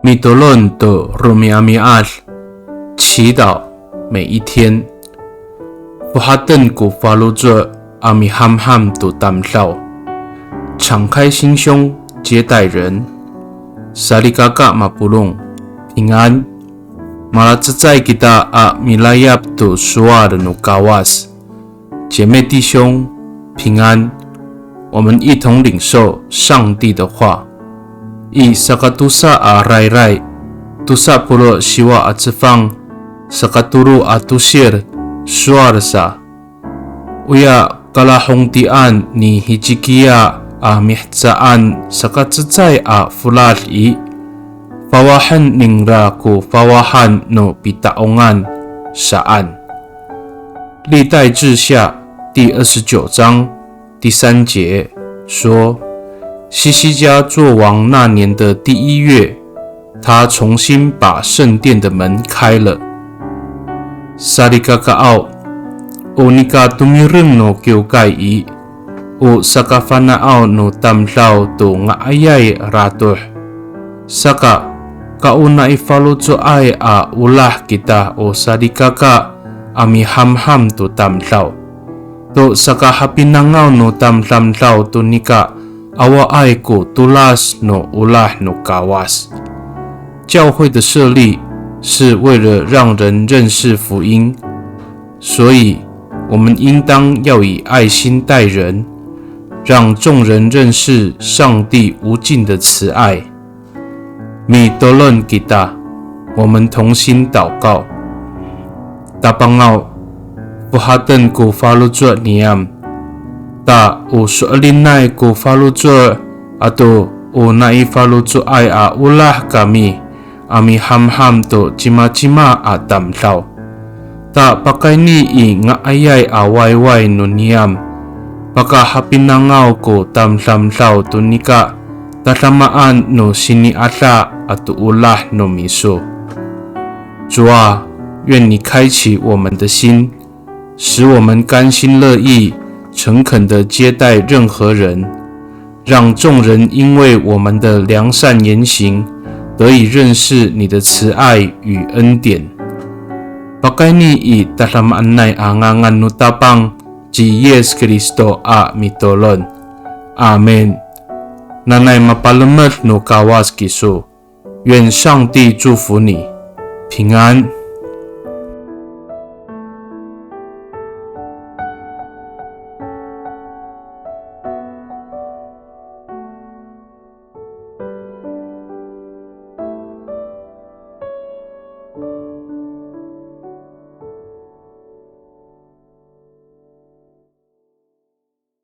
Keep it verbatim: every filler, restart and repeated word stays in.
Mitolon to romi'ami'ad, 祈祷每一天。Fohaten ko faloco' a mihamham to tamdaw, 敞开心胸接待人。Salikaka mapolong, 平安。Malacecay kita a milayap to sowal no Kawas. 姐妹弟兄，平安。我们一同领受上帝的话。I sakatosa a rayray, tosa polo' siwa a cefang, sakatolo a tosil, sowal sa. Oya kalahongtian ni Hicikiya a mihecaan sakacecay a folad i, fawahen ningra ko fawahan no pita'ongan saan. 历代志下第二十九章第三节说，希西家作王那年的第一月，他重新把圣殿的门开了。Salikakaaw, o nika tomireng no kiwkay i, o sakafana'aw no tamdaw to nga'ayay ratoh. Saka, ka o nai faloco'ay a olah kita o salikaka a mihamham to tamdaw. To sakahapinangaw no tamdamdaw to nika awaay ko tolas no olah no Kawas. 教会的设立是为了让人认识福音，所以我们应当要以爱心待人，让众人认识上帝无尽的慈爱。Mitolon kita, 我们同心祷告。Tapangaw, fohaten ko faloco' niyam. Ta o so'elinay ko faloco' ato o nai faloco'ay a olah kami a mihamham to cimacima a tamdaw. Ta pakayni i nga'ayay a wayway no niyam, pakahapinangaw ko tamdamdaw to nika tadamaan no sini'ada ato olah no miso. 主啊，愿你开启我们的心，使我们甘心乐意、诚恳地接待任何人，让众人因为我们的良善言行，得以认识你的慈爱与恩典。Pakayni i tadamaanay a ngangan no Tapang ci Yis Kristo a mitolon. Amin. Nanay mapalemed no Kawas kiso. 愿上帝祝福你，平安。